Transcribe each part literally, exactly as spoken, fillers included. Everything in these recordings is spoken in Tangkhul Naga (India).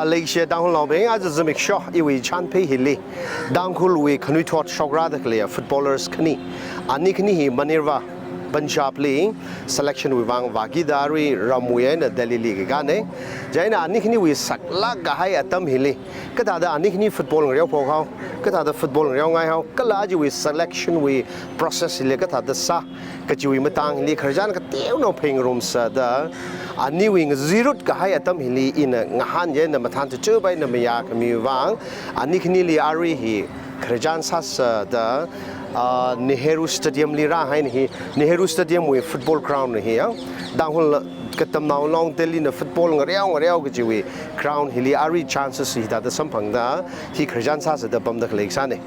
Leishiya Tangkhulnaobing, aja zimiksho iwui chānphei hili Tangkhulwui khanuithot shokrāda khalei footballers khani, ani khani hi Manerva Punjabli selection wui vang vākida arui ramwui eina Delhili kakāna. Chieina ani khaniwui saklāk kahai atam hili kathāda ani khani football ngareophok hao, kathāda football ngareongai hao, kala ajawui selection wui process hili kathāda sā kajiwui matang hili khararchan kateonao phāngarumsāda, aniwui ngazirut kahai atam hili ina ngahān eina mathān tuchupai eina mayākhami vang, ani khanili arui hi khararchan sāsāda, ah, Nehru Stadiumli rāhaina hi, Nehru Stadium wui football ground hi ya. Tangkhul katamnao long Delhina football ngareo ngareo kajiwui ground hili arui chances hithāda samphangda, hi khararchan sāsāda pamda khalei kasāna.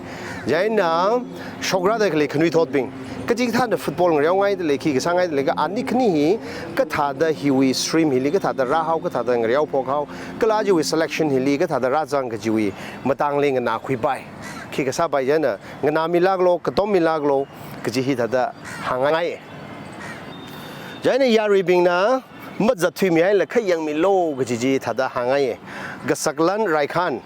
Chieina shokrāda khalei khanuithotbing, kachikathāna football ngareongaida lei, khi kasāngaida lei, kha ani khani hi kathāda hiwui stream hili kathāda rāhao, kathāda ngareophok hao, kala ajawui selection hili kathāda rāzang kajiwui matangli nganākhuipai. Khi kasāpai chieina nganāmilāklo, katommilāklo kaji hithāda hāngngai. Chieina yaruibingna mazatthuimihaila kha yangmilo kaji chi thāda hāngngai. Kasaklan Raikhan,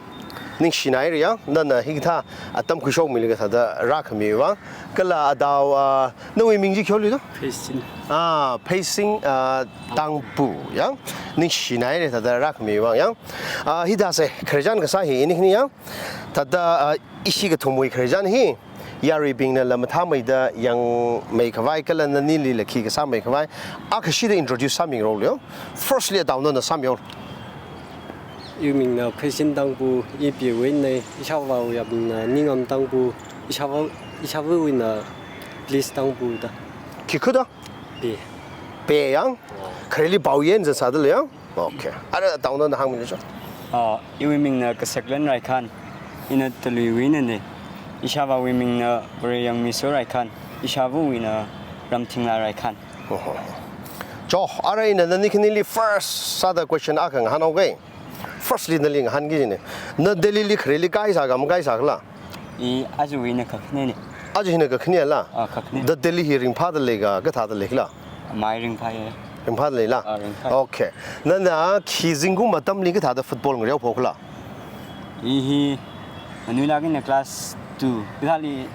ningshinaira ya, nana hikathā atam khuishokmili kathāda rākhami vang. Kala adao, ah, nawui ming chi khi holi to? Pheisin. Ah, Pheising, ah, Tangbu ya. Ningshinaira thāda rākhami vang ya. Ah, hithāsa khararchan kasā hi ini khani ya. Thāda, ah, ishi kathumwui khararchan hi yaruibingnala mathāmeida yangmeikhavai kala nanilila khi kasāmeikhavai, akha shida introduce sāmingaroklu. Firstly, adao nana sāmilu. Iwui mingna Pheisin Tangbu, i Pewui eina, ishāvāwui mingna Ningam Tangbu, ishāvā, ishāvāwui eina Bliss Tangbu da. Khikha da? Pe. Pe ya? Oh. Khareli pao yen zan sāda lei ya? Okay. Ara adao nana hāngmilu cho. Ah, iwui mingna Kasaklan Raikhan, ina Taluiwui einana. Ishāvāwui mingna Vareyangmiso Raikhan, ishāvāwui eina Ramthinglai Raikhan. Oho. Cho, ara ina nani khanili first sāda question akha ngahānhaoga. Firstly nali ngahānki kajina. Na Delhili khareli kaisā ka makaisā khala? I ajawui eina kakhanena. Aja hina kakhanela? Ah, kakhane. Da Delhi hi ringphāda lei ka, kathāda lei khala? Mai ringphāya. Ringphāda leila? Ah, ringphāya. Okay. Nana khi zingkum atamli kathāda football ngareophok khala? I hi nganuilāk eina class two kathāli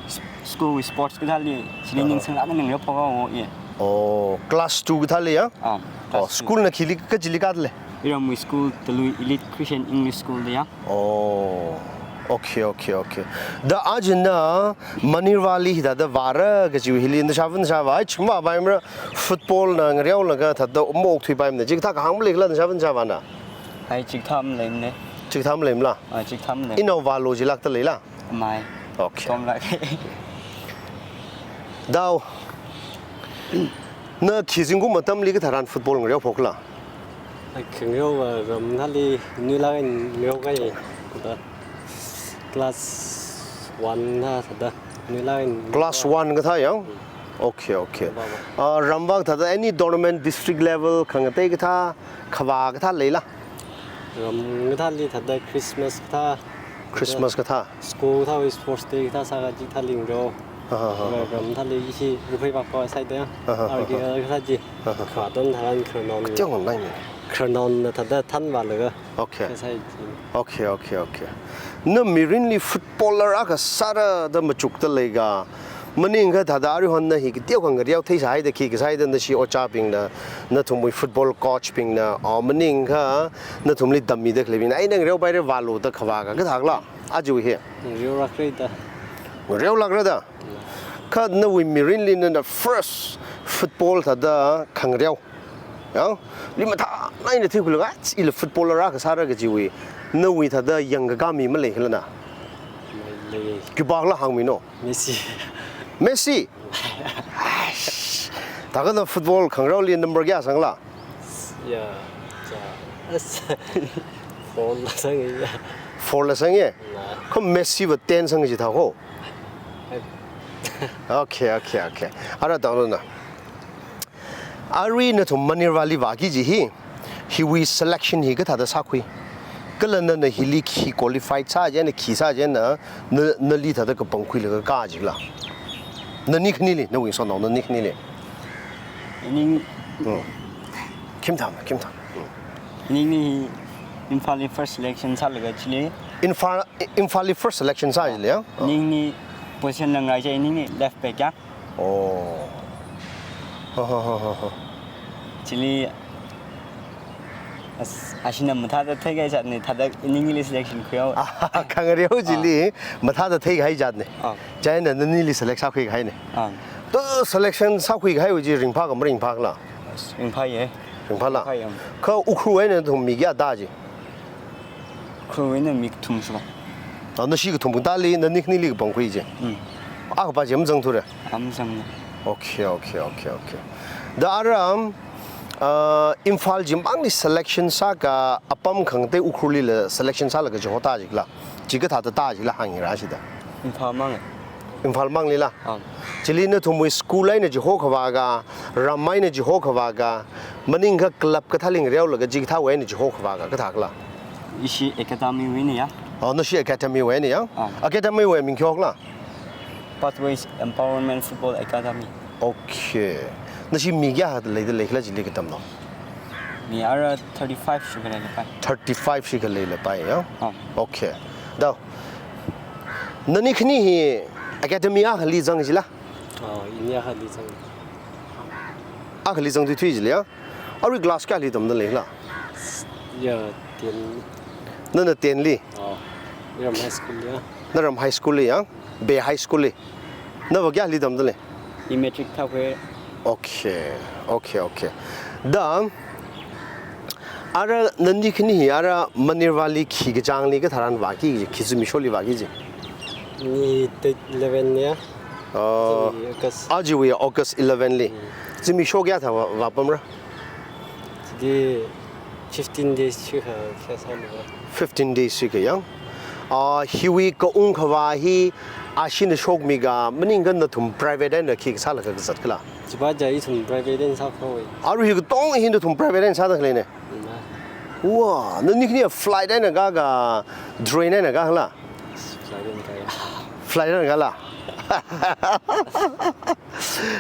s-, school sports kathāli chili ningsanglāk eina ngareophok haowa. Oh, class two kathāli ya? Ah, oh, class two. Schoolna khili, kachili kāda lei? Iramwui school Talui Elite Christian English School da ya. Oh, okay, okay, okay. Da ajana Manervali hithāda vāra kajiwui hili nashāvā, nashāvā, ai, chungvāpaimara, footballna ngareolaga thāda maokthuipaimana, chikathā kahāng malei khala nashāvā, nashāvāna? Ai, chikathā maleimana. Chikathā maleimala? Ah, chikathā maleimana. Inao vālo jilākda leila? Mai. Okay. Tomlāk. Adao. Na khi zingkum atamli katharan football ngareophok khala? Ai, khangareo, ah, ram thāli nganuilāk eina ngareokai. Da class one thāda nganuilāk eina. Class one kathā ya? Mm. Okay, okay. Vā, vā. Ah, ramvak thāda any tournament, district level khangatei kathā, khavā kathā leila? Ram kathāli thāda Christmas kathā. Christmas kathā. School kathāwui sports day kathā sākha chikathāli ngareo. Aha, aha. Ram kathāli ishi Ruphei Vākpa side ya. Aha, aha. R K L kathā chi. Aha. Kha atam tharan khararnaona. Tiang online ni. Khararnaona thāda thanvālaga. Okay. Kasai chi. Okay, okay, okay. Na mirinli footballer akha sāra da machukda lei ka? Maningakha thāda aruihon na hi kateokha ngareo theisāhaida khi kasāhaida nashi ojābingna, nathumwui football coach bingna, o maningakha nathumli tammida khaleibingna, ai, na ngareopaira vālo da khavā ka, kathā khala, ajawui hi? Ngareolākra da. Ngareolākra da? Mm. Kha nawui mirinli nana first football thāda khangareo ya, li mathālāk eina theikhuilaga, ila footballer akha sāra kajiwui, nawui thāda yangkakā mi malei khala na? Lei. Khipā khala hāngmino? Messi. Messi? Aish. Thākha na football khangareoli number kayā sangla? Ya, cha, as, four la sangi ya. Four la sangi? Na. Kha Messi va ten sang jitha ho? Ai. Okay, okay, okay. Ara adao nana. Arui nathum Manervali vāki kaji hi, hiwui selection hi kathāda sākhui? Kala nana hili khi qualified sā chieina, khi sā chieina, na, nali thāda kapangkhuilaga kā jikhala? Nani khanili, nawui sānao nani khanili. Ini Hmm. Khim tham, khim tham. Hmm. Ini ni Imphalli first selection sālaga chili. Imphal, Imphalli first selection sā chili, ya? Oh. Ningli position ngarāi chai, ningli left back ya. Oh. Ho, ho, ho, ho, ho. Chili as-, ashina mathāda theikahai jatna, thāda ningli selection khuihaowa. Ah, khangareo chili, ah, mathāda theikahai jatna. Ah. Chieina nanili select sākhuikahaina. Ah. To selection sākhuikahaiwui chi ringphāka maringphākala? Ringphāya. Ringphāla? Ringphāya. Kha Ukhrul eina nathum mi kayā tā chi? Ukhrul eina mi kathum shuwa. Ah, nashi kathum katāli, nani khanili kapangkhui chi? Mm. Akhapa chi mazangthura? Mazang. Okay, okay, okay, okay. Da ara, ah, Imphal chimangli selection sāka apam khangatei Ukhrulli la selection sālaga chihotā chikhala? Chi kathāda tā chikhala hāngra shida. Imphal mang. Imphal manglila? Ah. Chili nathumwui school eina chihokhavāka, ram eina chihokhavāka, maningakha club kathāli ngareolaga chikathāwui eina chihokhavāka, kathākhala? Ishi academy wui eina ya. Oh, nashi academy wui eina ya? Ah. Academy wui ming khi hokhala? Pathways Empowerment Football Academy. Okay. Nashi mi kayā leida leikhala chili katamlo? Mi ara thirty-five shikha leilapai. Thirty-five shikha leilapai, ya? Ah. Okay. Da. Nani khani hi academy akhali zang chila? Oh, ini akhali zang. Akhali zangthuithui chili, ya? Arui class kayāli tamda leikhala? Ya, ten. Nana ten li? Oh, Naram High School ya. Naram High School li ya? Bay High School li. Nava kayāli tamda lei? I matric thākhui. Okay, okay, okay. Da, ara nani khani hi, ara Minerva li khi kachāngli katharan vāki, khi zimiksholi vāki chi? Ni date eleven ya. Oh, Zimi August. Ajiwui August eleven li. Hmm. Zimiksho kayā thā vā, vāpamra? Chili fifteen days shikha kayā sāmara. Fifteen days shikha ya. Ah, hiwui kaung khavā hi ashina shokmika, maningakha nathum private eina khi kasālaga kazatkhala? Chiva ja ithum private eina sākhui. Arui hi katonga hi nathum private eina sāda khaleina? Mm. Wow, nani khani flight eina kāka, train eina kākhala? Flight eina kāya. Flight eina kāla?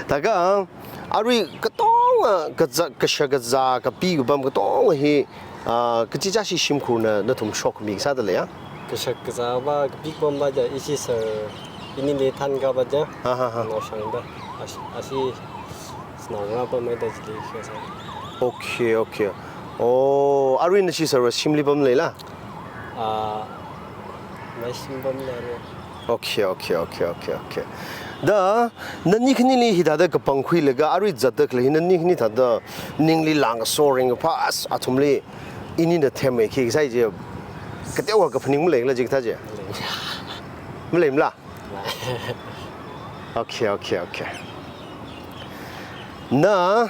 Thākha, arui katonga, ah, kazā, kashak kazā, kapi kapam katonga hi, ah, kachichāshi shimkhurna nathum shokmi sāda leiya? Kashak kazāva, kapi kapamva ja, ishi sir, inili thankāva ja. Ha, ha, ha. Ngaoshangda. Ashi, ashi, sinaongarā pamhaida chili kayā sā. Okay, okay. Oh, arui nashi sir va shimli pam leila? Ah, mashim pamla arui. Okay, okay, okay, okay, okay. Da, nani khanili hithāda kapangkhuilaga, arui zatda khalei hi nani khani thāda ningli langkaso ringkaphā, as, athumli inina themmei khi kasā chi, kateokha kaphaning maleila chikathā chi? Maleimala? Okay, okay, okay. Na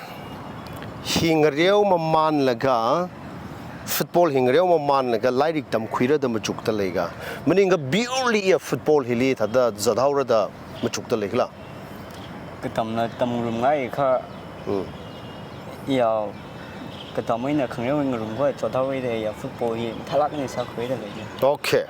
hi ngareo mamānlaga, football hi ngareo mamānlaga, lairik tamkhuira da machukda leika? Maningakha purely ya football hili thāda zathaora da machukda leikhala? Katamna tamngarumngai kha. Hmm. Ya, katam eina khangareo ngarumkhui chothaoda ya football hi mathālāk eina sākhuida lei. Okay.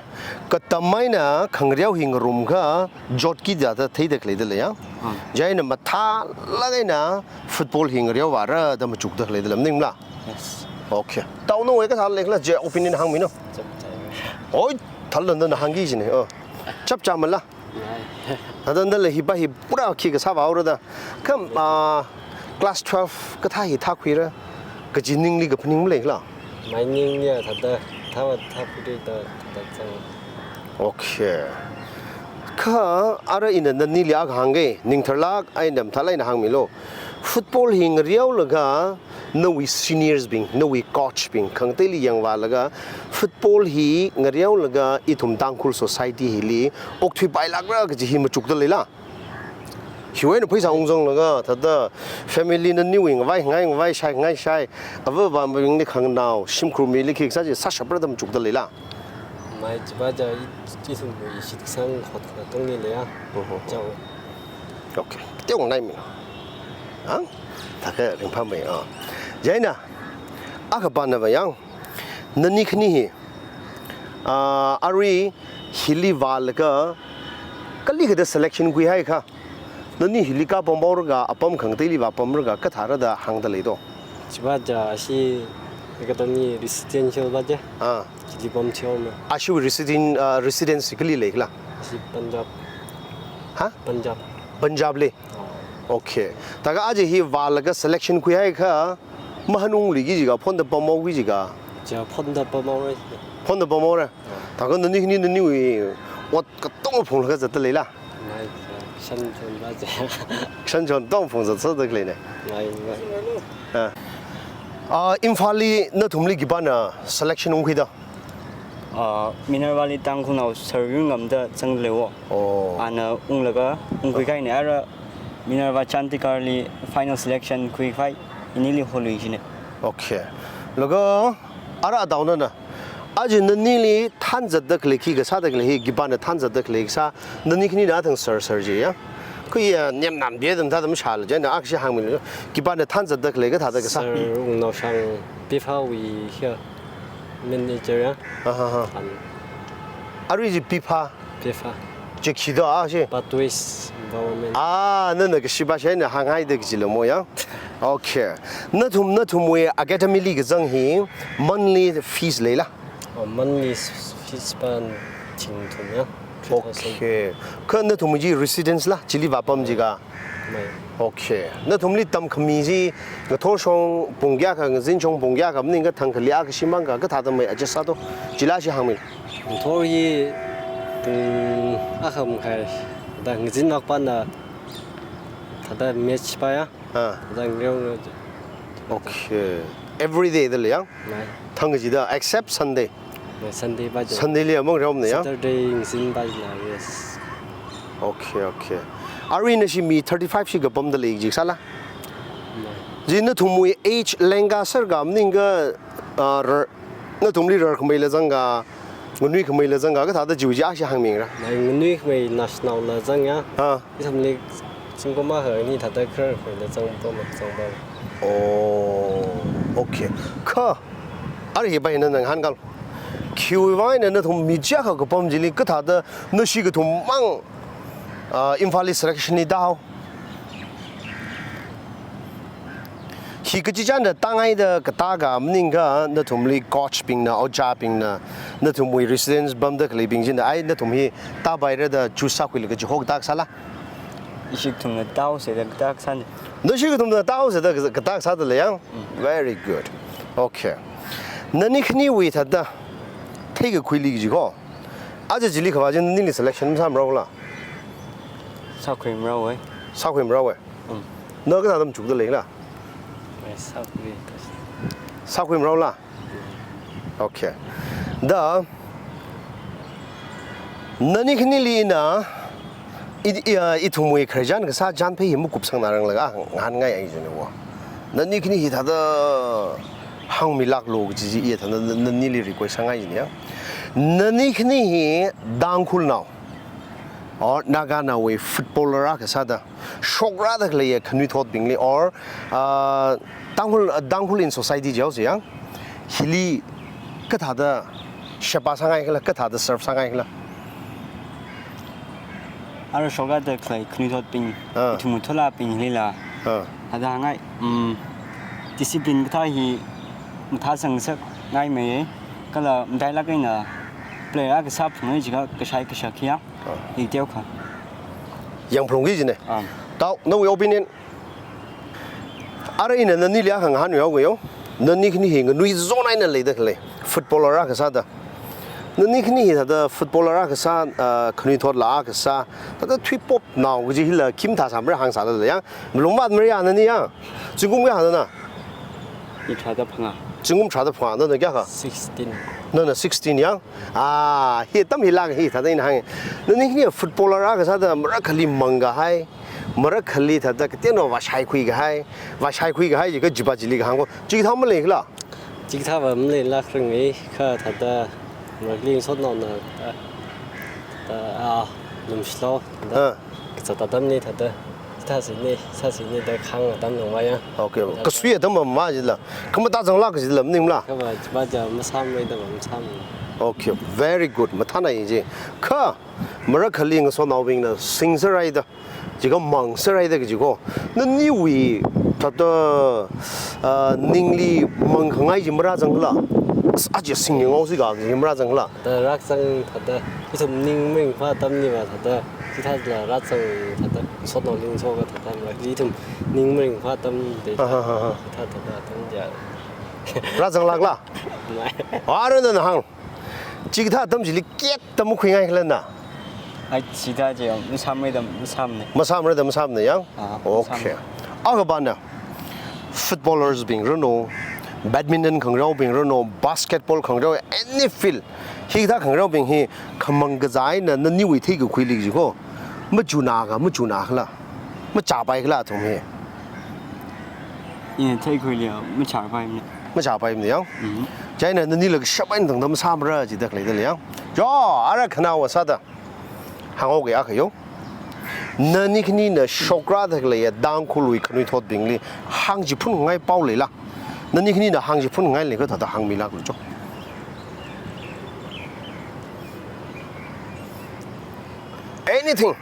Katam eina khangareo hi ngarumkha chotki da thāda theida khaleida leiya? Hmm. Chieina mathālāk eina football hi ngareo vāra da machukda khaleida lei, maningmala? Yes. Okay. Tao nawui kathā leikhala je opinion hāngmino. Chapchā. Oi, thalan da na hāngki jine. Oh. Chapchāmala? Ngai. Thāda nala hiva hi pura khi kasā vāhaora da. Kha, ah, class twelve kathā hi thākhuira kaji ningli kaphaning maleikhala? Maningmala thāda, thāva thākhuida thāda zang. Okay. Kha ara ina nanili akha hāngke, ningtharlāk eina mathālāk eina hāngmilo. Football hi ngareolaga, nawui seniors bing, nawui coach bing, khangateili yangvālaga, football hi ngareolaga ithum Tangkhul society hili okthuipailākra kaji hi machukda leila? Hiwui eina pheisā ungzanglaga, thāda family naniwui ngavai ngai ngavai, shai ngai shai, ava avābingli khanganao, shimkhur mili khi kasā chi sāshapra da machukda leila? Mai chiva ja i, ithumwui shitkasang hot hot tongli leiya. Mhm. Chao. Okay. Teongaimi. Ang? Thākha ringphāmei, ah. Chieina, akha panava yang, nani khani hi, ah, arui hili vālaga, kali kathāda selection khuihaikha, nani hili kapam haoraga, apam khangateili vāpamraga, kathāra da hāngda leito? Chiva ja ashi Academy residential ba je. Ah. Chili pam thioma. Ashi resident, ah, residence kali leikhala? Ashi Punjab. Ha? Punjab. Punjab li? Oh. Okay. Thākha aja hi vālaga selection khuihaiakha, mahanungluiki jiakha, phonda pamhaoki jiakha? Ja, phonda pamhaora. Phonda pamhaora? Oh. Thākha nani khani naniwui ot katonga phunglaga zatda leila? Mai, kashan chon ba je. Kashan chon tong phungzat sāda khaleina? Mai, mai. Ah. Ah, Imphal li nathumli khipāna selection ungkhuida? Ah, Minerva li Tangkhulnao Sir Yunngam da zangda leiwo. Oh. Ana unglaga ungkhui kahaina, ara Minerva Chandigarh li final selection khuikhavai inili holui jina. Okay. Laga ara adaona na, aja nanili thanzatda khalei, khi kasāda khalei hi khipāna thanzatda khalei kasā, nani khanina thang Sir, Sir jiya? Khuiya, nemnam bia dam thāda mashāla, chieina akhashi hāngmilu. Khipāna thanzatda khalei kathāda kasā? Sir Wungnaoshang PIFA wui hiya manager ya. Aha, ha. An. Arui chi PIFA? PIFA. Chi khi do a shi? Pathways Empowerment. Ah, nana kashipa shina hānghaida kajila mo ya? Okay. Nathum, nathumwui academy li kazang hi monthly fees leila? Oh, monthly s-, fees pa thing thum ya. Three thousand. Okay. Kha nathum chi residence la, chili vāpam jiakha? Mai. Okay. Nathumli tamkhami chi ngathor shong pung kayākha, ngazin shong pung kayākha maningakha thangkhali akhashi mangakha kathāda mai adjust sāto? Chila shi hāngmi. Ngathor hi pung akha makhai, thāda ngazin lākpana thāda match pa ya. Ah. Thāda ngareo. Okay. Every day da lei ya? Mai. Thang kachida, except Sunday. Mai, Sunday ba je. Sunday li amang reomna ya? Saturday ngazin ba jila, yes. Okay, okay. Arui nashi mi thirty-five shi kapamda lei jiakha sāla? Mai. Chi nathumwui age lengkasar kha maningakha, ah, rar-, nathumli rarkhameila zanga, nganuikhameila zanga, kathāda chiwui chi akhashi hāngmingra? Mai, nganuikhamei national la zang ya. Ah. Ithumli zingkum akha ni thāda khararkhameila zangpam, zangpam. Oh, okay. Kha, arui hi bai nana ngahānkālu. Khiwui vang eina nathum mi chiyākha kapam chili kathāda nashi kathum mang, ah, Imphal li selection li tāhao? Hi kachichānda tāngaida katā kha maningakha nathumli coach bingna, ojā bingna, nathumwui residence pamda khaleibing china, ai nathum hi tāpaira da choose sākhuilaga chihok tak sāla? Ishi kathumna tāhaosa da katak sāna. Nashi kathumna tāhaosa da katak sāda lei ya? Mm. Very good. Okay. Nani khaniwui thāda theikakhuili kaji ko. Aja chili khavā chi nanili selection masāmaraola? Sākhuimaraowa. Sākhuimaraowa. Mm. Na kathāda machukda leila? Mai, sākhui. Sākhuimaraola? Okay. Da, nani khanili ina, i, i, ah, ithumwui khararchan kasā chānphei hi makupsangnā ranglaga ngahānngai ai jina wo. Nani khani hi thāda hāngmilāklu kaji chi i thāda na-, nanili request sāngai jina ya. Nani khani hi Tangkhulnao or Naganaowui footballer akha sāda shokrada khaleiya khanuithotbingli or, ah, Tangkhul, ah, Tangkhul in society jihaosa ya, hili kathāda sheba sāngaikhala, kathāda serve sāngaikhala? Ara shokrada khalei khanuithotbing, ah, ithumwui tholābing hilila. Ah. Thāda hāngngai, um, discipline kathā hi mathāsang ngasakkhangai mei, kala matailāk eina player akha sāphungai jiakha kashai kashak hiya. Ah. Hi teokha. Yangphalungki jina. Ah. Tao, nawui opinion? Ara ina nanili akha ngahānmihaoga yo. Nani khani hi nganuizon eina leida khalei footballer akha sāda. Nani khani hi thāda footballer akha sā, ah, khanuithotla akha sā, thāda thuipopnao kaji hila khi mathāsāmara hāngsālala ya? Malung matmara ya nani ya? Zingkum kayākha nana? I tharāda phangā. Zingkum tharāda phangā, nana kayākha? Sixteen. Nana sixteen ya? Ah, hi atam hilāk hi thāda ina hānga. Nani khani footballer akha sāda marakhali mangkahai, marakhali thāda kateonao vāshaikhuikahai, vāshaikhuikahai jiakha chipa chili kahāng ko. Chikathā maleikhala? Chikathā va maleilākranga, kha thāda marakhali ngasotnaona, ah, ah, lumshilo, thāda. Ah. Kazat atamli thāda, sāsini, sāsini da khang atam longva ya. Okay. Kasui atam va mavā jila. Khamatā zanglāk jila maningla? Kha va, va ja masāmara da va masāmara. Okay, very good. Mathānai ji. Kha, marakhali ngasotnaobingna singserhaida, Chikha mang sārai da kaji ko. Naniwui thāda, ah, ningli mang khangai chi marāzangla. As-, aja singya ngaosi ka chi marāzangla. Thāda rāzang thāda ithum ning maringphā atamli va thāda chithāla rāzang thāda sotnao ling soka thāda ma ithum ning maringphā atam de Ha, ha, ha, ha. Thāda thāda atam ja. Rāzanglākla? Mai. Ara nana hāng. Chikathā atam chili keta makhuingai khala na? Ai, chithā chi, masāmei da, masāmane. Masāmara da masāmane, yang? Ah, okay. Masāmane. Akha pana, footballers bing ranu, badminton khangareobing ranu, basketball khangareo, any field. Hikathā khangareobing hi khamang kazā eina naniwui theikakhuili kaji ko. Machunā ka, machunā khala. Machāpai khala athum hi. Ina theikhuili, machāpaimane. Machāpaimane yang. Mhm. Chieina nanila kashap eina tangda masāmara jida khalei da lei yang. Jo, ara khanaowa sāda. Hāngo ke akha yo. Nani khanina shokrāda khaleiya Tangkhulwui khanuithotbingli hāngchiphun ngai pao leila. Nani khanina hāngchiphun ngai lei kha thāda hāngmilāklu jo. Anything.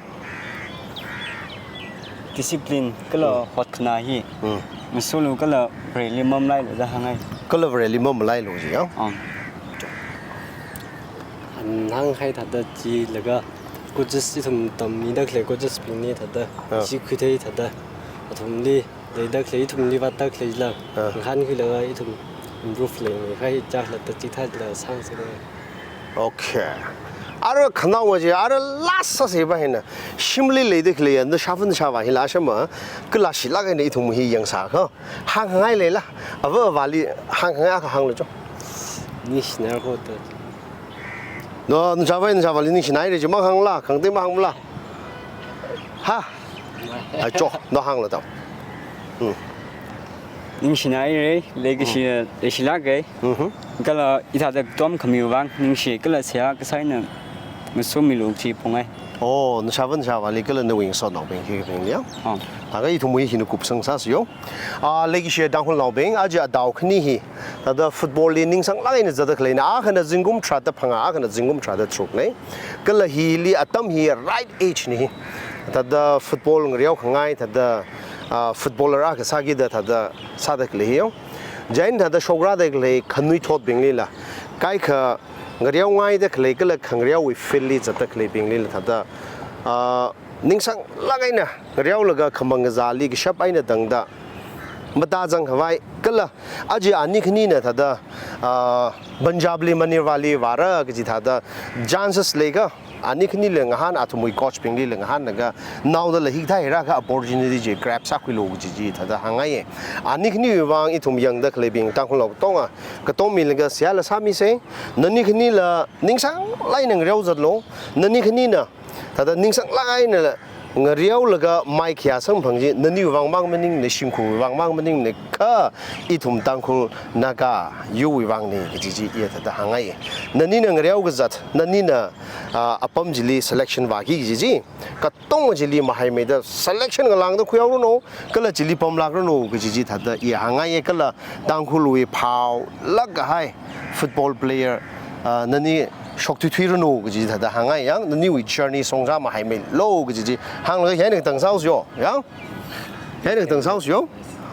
Discipline, kala Hmm. hotkhanā hi. Hmm. Masolu kala Vareli mamalailu da hāngngai. Kala Vareli mamalailu ji yang? Um. An hānghai thāda chilaga coaches ithum tammida khalei coaches bingli thāda Ah. chi khuithei thāda athumli leida khalei ithumli vātda khaleila Ah. ngahānkhuilaga ithum improve lei ngai khai chāla thāda chithāla sāngsāra. Okay. Ara khanaowa chi, ara last sāsei va hina. Shimli leida khaleiya nashāvā nashāvā hila shama, kala shilāk eina ithum hi yangsā kha. Hāngngai leila. Ava avāli hāngngai akha hānglu jo. Ningshinai ko ta. No, nashāvā, nashāvāli ningshinai re chi mahāngla, khangatei mahāngla. Ha? Ai, cho, no hānglu tao. Hmm. Ningshinai re, leikashi, Hmm. leishilāke. Mhm. Kala ithāda tom khamiwui vang, ningshi, kala seihā kasā eina masumilu chi phungai. Oh, nashāvā, nashāvāli kala nawui ngasotnaobing hi bingli ya? Oh. Thākha ithumwui hina kupsang sāsa yo. Ah, leikashi Tangkhulnaobing, aja adao khani hi. Thāda football li ningsanglāk eina zatda khaleina, akhana zingkum tharāda phangā, akhana zingkum tharāda tharukne. Kala hili atam hi right age ne hi. Thāda football ngareo khangai, thāda, ah, footballer akha sākida thāda sāda khalei hi yo. Chieina thāda shokrāda khalei khanuithotbinglila. Kaikha ngareongaida khalei kala khangareowui field li zatda khaleibinglila thāda, ah, ningsanglāk eina ngareolaga khamang kazāli kashap eina tangda matāzang khavai kala aja ani khanina thāda, ah, Punjab li Manipur vāli vāra kaji thāda chances leikha ani khanila ngahān athumwui coach bingli ngahānlaga naodala hikathā hi rākha opportunity chi grab sākhuilu kaji chi thāda hāngngaiye. Ani khaniwui vang ithum yangda khaleibing Tangkhulnao katonga, katom milaga seihāla sāmise, nani khanila ningsanglāk eina ngareo zatlu, nani khanina thāda ningsanglāk eina ngareolaga mai khayā samphang chi, naniwui vang mang maningmane, shimkhurwui vang mang maningmane, kha ithum Tangkhul Naga yuwui vangne kaji chi iya thāda hāngngaiye. Nanina ngareo kazat, nanina, ah, apam chili selection vāki kaji chi, katonga chili mahaimeida selection ngalāngda khuihaoranu, kala chili pamlākranu kaji chi thāda iya hāngngaiye, kala Tangkhulwui phaolāk kahai football player, ah, nani shokthuithuiranu kaji thāda hāngngaiye yang, naniwui journey songza mahaimeilu kaji chi hānglaga hieina katang sāhaosa yo, yang? Hieina katang sāhaosa yo?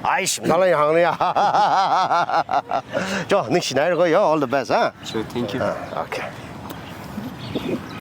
Aish, ngalai hāngna ya. Jo, ningshinai ko yo, all the best, ha? Sure, thank you. Ah, okay.